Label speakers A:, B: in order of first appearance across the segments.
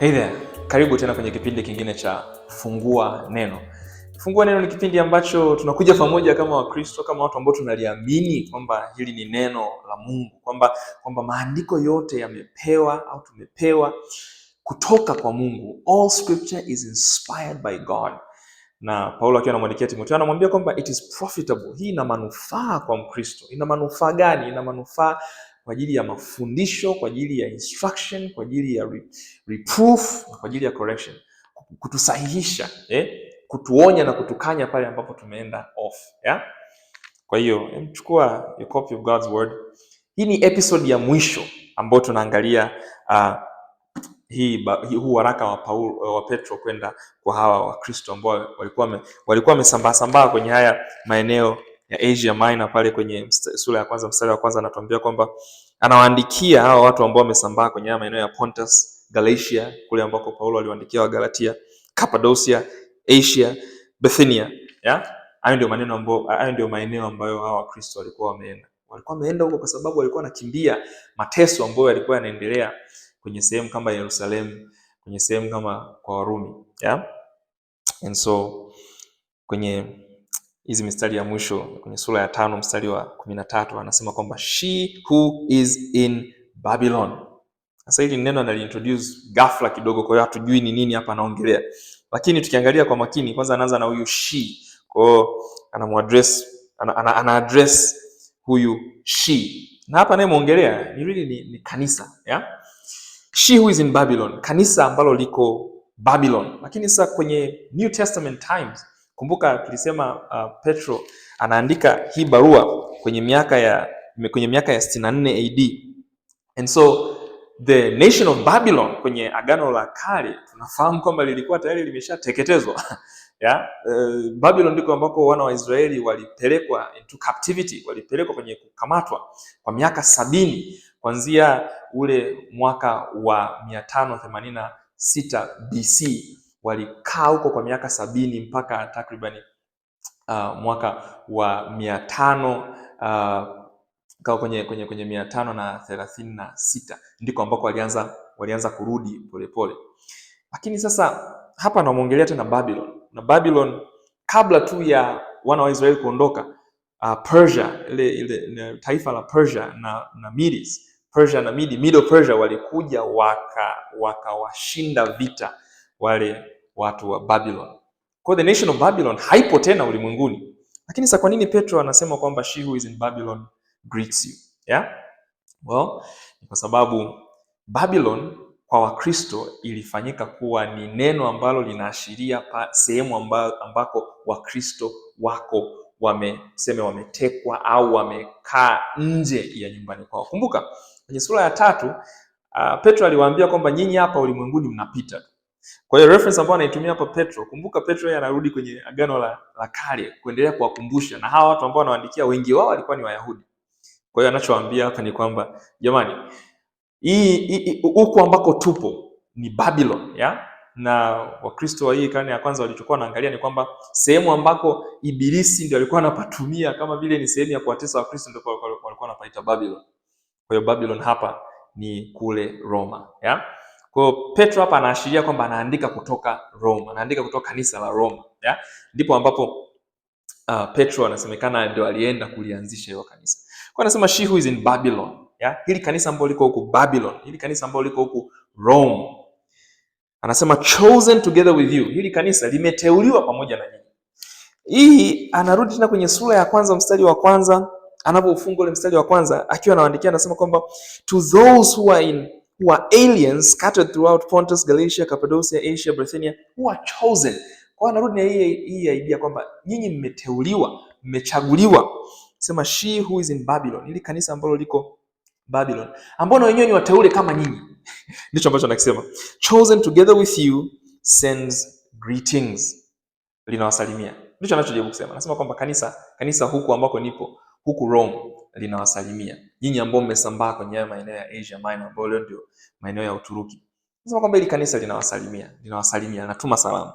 A: Hey there, karibu tena kwenye kipindi kingine cha Fungua Neno. Fungua Neno ni kipindi ambacho tunakuja pamoja kama Wakristo, kama watu ambao tunaliamini kwamba hili ni neno la Mungu, kwamba maandiko yote yamepewa au tumepewa kutoka kwa Mungu. All scripture is inspired by God. Na Paulo akiwa anamwandikia Timotheo anamwambia kwamba it is profitable. Hii ina manufaa kwa Mkristo. Ina manufaa gani? Ina manufaa kwa ajili ya mafundisho, kwa ajili ya instruction, kwa ajili ya reproof, na kwa ajili ya correction, kutusahihisha, kutuonya na kutukanya pale ambapo tumeenda off, yeah? Kwa hiyo chukua your copy of God's word. Hii ni episode ya mwisho ambayo tunaangalia huu waraka wa Paulo, wa Petro kwenda kwa hawa Wakristo ambao walikuwa wamesambaa sambaa kwenye haya maeneo ya Asia Minor. Pale kwenye sura ya kwanza mstari wa kwanza anatuambia kwamba anawaandikia hawa watu ambao wamesambaa kwenye haya maeneo ya Pontus, Galatia, kule ambako Paulo aliwaandikia Wagalatia, Cappadocia, Asia, Bithynia, yeah? Hayo ndio maneno ambayo, hayo ndio maeneo ambayo hawa Wakristo walikuwa wameenda. Walikuwa wameenda huko kwa sababu walikuwa wanakimbia mateso ambayo yalikuwa yanaendelea kwenye sehemu kama Yerusalemu, kwenye sehemu kama kwa Warumi, yeah? And so kwenye hizi mistari ya mwisho kwenye sura ya 5 mstari wa 13 anasema kwamba she who is in Babylon. Sasa hili neno analiintroduce ghafla kidogo, kwa hiyo hatujui ni nini hapa anaongelea, lakini tukiangalia kwa makini, kwanza anaanza na huyu she, kwa hiyo anamuaddress, ana address huyu she, na hapa anayemuongelea ni really ni kanisa, yeah? She who is in Babylon, kanisa ambalo liko Babylon. Lakini sasa kwenye New Testament times, kumbuka tulisema Petro anaandika hii barua kwenye miaka ya 64 AD. And so the nation of Babylon kwenye Agano la Kale tunafahamu kwamba lilikuwa tayari limeshateketezwa. Yeah? Babylon ndiko ambako wana wa Israeli walipelekwa into captivity, walipelekwa kwenye kukamatwa kwa miaka 70 kuanzia ule mwaka wa 586 BC. Walikaa huko kwa miaka 70 mpaka takribani mwaka wa 500 kawa kwenye 536 ndiko ambako walianza kurudi polepole. Lakini sasa hapa anamwongelea tena Babylon. Na Babylon kabla tu ya wana wa Israeli kuondoka, Persia ile taifa la Persia na Medes, Persia na Medi, Medo Persia walikuja wakawashinda vita wale watu wa Babylon. Kwa the nation of Babylon haipo tena ulimwenguni. Lakini sasa kwa nini Petro anasema kwamba she who is in Babylon greets you? Yeah? Well, ni kwa sababu Babylon kwa Wakristo ilifanyika kuwa ni neno ambalo linaashiria sehemu ambako Wakristo wako wametekwa au wamekaa nje ya nyumbani kwao. Kumbuka kwenye sura ya 3 Petro aliwaambia kwamba nyinyi hapa ulimwenguni mnapita. Kwa hiyo reference ambayo anaitumia hapa Petro, kumbuka Petro yeye anarudi kwenye Agano la Kale kuendelea kuwakumbusha, na hawa watu ambao anawaandikia wengi wao walikuwa ni Wayahudi. Kwa hiyo anachowaambia hapa ni kwamba jamani, hii huku ambako tupo ni Babylon, ya? Na Wakristo wa hii karne ya kwanza walichokuwa wanaangalia ni kwamba sehemu ambako Ibilisi ndio alikuwa anapatumia kama vile ni sehemu ya kuwatesa Wakristo ndio walikuwa wanapaita Babylon. Kwa hiyo Babylon hapa ni kule Roma, ya? Kwa hiyo Petro hapa anaashiria kwamba anaandika kutoka Roma, anaandika kutoka kanisa la Roma, ya? Ndipo ambapo Petro anasemekana ndio alienda kulianzisha hiyo kanisa. Kwa anasema she who is in Babylon, ya? Hili kanisa ambalo liko huku Babylon, hili kanisa ambalo liko huku Rome. Anasema chosen together with you. Hili kanisa limeteuliwa pamoja na nyinyi. Hii anarudi tena kwenye sura ya kwanza mstari wa kwanza, anapofunga ule mstari wa kwanza akiwa anawaandikia anasema kwamba to those who are aliens scattered throughout Pontus, Galatia, Cappadocia, Asia, Bithynia, who are chosen. Kwa anarudi na hii idea kwamba nyinyi mmeteuliwa, mmechaguliwa. Sema she who is in Babylon, hili kanisa ambalo liko Babylon, ambao na wenyewe ni wateule kama nyinyi. Ndicho ambacho anakisema. Chosen together with you sends greetings. Linawasalimia. Ndicho anachojaribu kusema. Anasema kwamba kanisa huku ambako nipo, huku Rome, linawasalimia. Nyinyi ambao mmesambaa kwenye haya maeneo ya Asia Minor ambayo leo ndio maeneo ya Uturuki. Anasema kwamba hili kanisa linawasalimia, linawasalimia, linatuma salamu.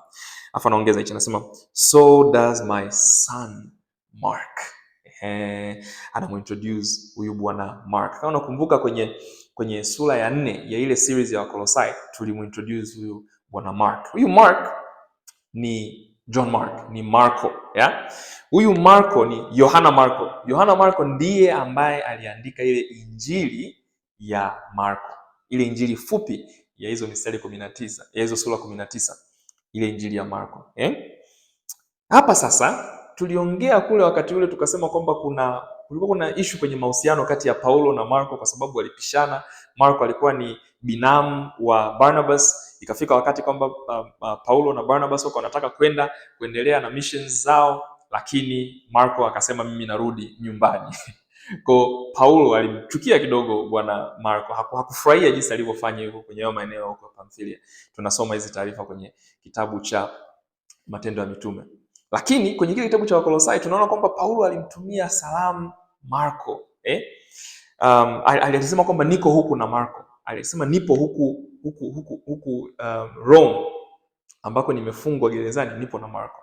A: Afa anaongeza hicho, anasema so does my son Mark. Anamuintroduce huyu bwana Mark. Kama unakumbuka kwenye sura ya 4 ya ile series ya Wakolosai tulimuintroduce huyu bwana Mark. Huyu Mark ni John Mark, ni Marko, ya? Huyu Marko ni Yohana Marko. Yohana Marko ndiye ambaye aliandika ile Injili ya Marko, ile injili fupi ya hizo mistari 19, ya hizo sura 19, ile Injili ya Marko. Hapa sasa tuliongea kule wakati ule tukasema kwamba kulikuwa kuna issue kwenye mahusiano kati ya Paulo na Marko kwa sababu walipishana. Marko alikuwa ni binamu wa Barnabas. Ikafika wakati kwamba Paulo na Barnabas wako wanataka kwenda kuendelea na missions zao, lakini Marko akasema mimi narudi nyumbani. Kwa Paulo alimchukia kidogo bwana Marko, hakufurahia jinsi alivyofanya hivyo kwenye hayo maeneo huko Pamfilia. Tunasoma hizi taarifa kwenye kitabu cha Matendo ya Mitume. Lakini kwenye kile kitabu cha Wakolosai tunaona kwamba Paulo alimtumia salamu Marko. Alisema kwamba niko huku na Marko. Alisema nipo huku Rome ambako nimefungwa gerezani, nipo na Marko.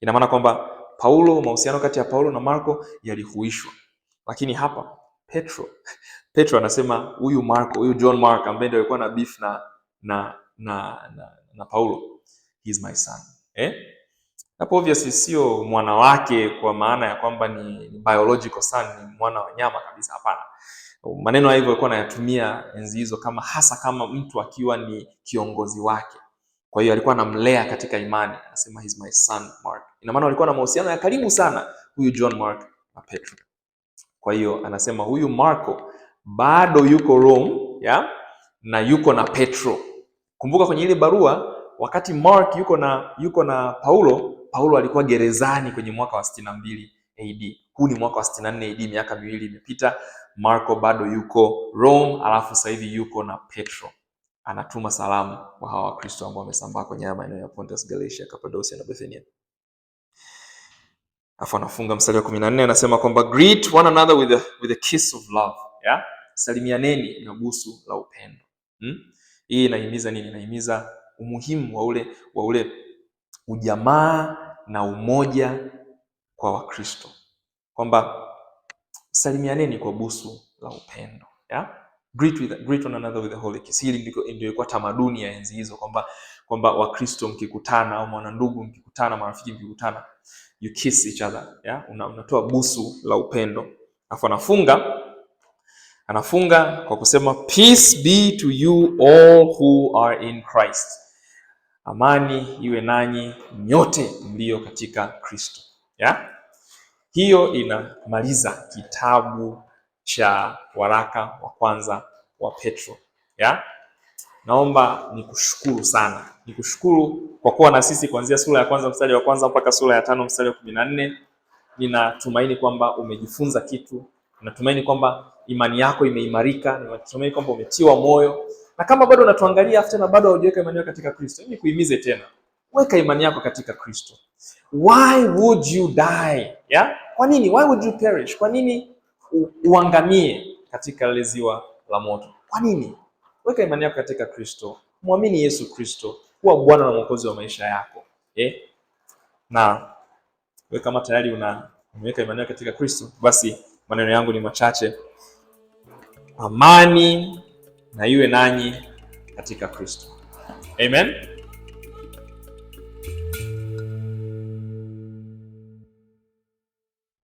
A: Ina maana kwamba Paulo, mahusiano kati ya Paulo na Marko yalihuishwa. Lakini hapa Petro anasema huyu Marko, huyu John Mark ambaye ndiye alikuwa na beef na Paulo, he is my son. Hapo obviously sio mwana wake kwa maana ya kwamba ni biological son, ni mwana wa nyama kabisa, hapana. Maneno hayo alikuwa anayatumia enzi hizo kama hasa kama mtu akiwa ni kiongozi wake. Kwa hiyo alikuwa anamlea katika imani, anasema he's my son Mark. Ina maana walikuwa na mahusiano ya karibu sana huyu John Mark na Petro. Kwa hiyo anasema huyu Marko bado yuko Rome, ya? Na yuko na Petro. Kumbuka kwenye ile barua wakati Mark yuko na Paulo, Paulo alikuwa gerezani kwenye mwaka wa 62 AD. Huu ni mwaka wa 64 AD, miaka miwili imepita. Marko bado yuko Rome, alafu sasa hivi yuko na Petro. Anatuma salamu kwa hawa Wakristo ambao wamesambaa kwenye haya maeneo ya Pontus, Galatia, Cappadocia na Bithynia. Alafu anafunga mstari wa 14 anasema kwamba greet one another with a kiss of love. Yeah? Salimianeni na busu la upendo. Hii inahimiza nini? Inahimiza umuhimu wa ule ujamaa na umoja kwa Wakristo. Kwamba salimianeni kwa busu la upendo. Yeah? Greet one another with a holy kiss. Hili ndio ilikuwa tamaduni ya enzi hizo, kwamba Wakristo mkikutana au mwanandugu mkikutana, marafiki mkikutana, you kiss each other. Yeah? Unatoa busu la upendo. Alafu anafunga kwa kusema peace be to you all who are in Christ. Amani iwe nanyi nyote mlio katika Kristo. Yeah? Hiyo inamaliza kitabu cha waraka wa kwanza wa Petro. Yeah? Naomba nikushukuru sana. Nikushukuru kwa kuwa na sisi kuanzia sura ya kwanza mstari wa kwanza mpaka sura ya 5 mstari wa 14. Ninatumaini kwamba umejifunza kitu. Ninatumaini kwamba imani yako imeimarika. Ninatumaini kwamba umetiwa moyo. Na kama bado unatuangalia afu tena bado haujaweka imani yako katika Kristo, mimi nikuhimize tena. Weka imani yako katika Kristo. Why would you die? Yeah? Kwa nini? Why would you perish? Kwa nini uangamie katika lile ziwa la moto? Kwa nini? Weka imani yako katika Kristo. Muamini Yesu Kristo kuwa Bwana na Mwokozi wa maisha yako. Na wewe kama tayari umeweka imani yako katika Kristo, basi maneno yangu ni machache. Amani na iwe nanyi katika Kristo. Amen.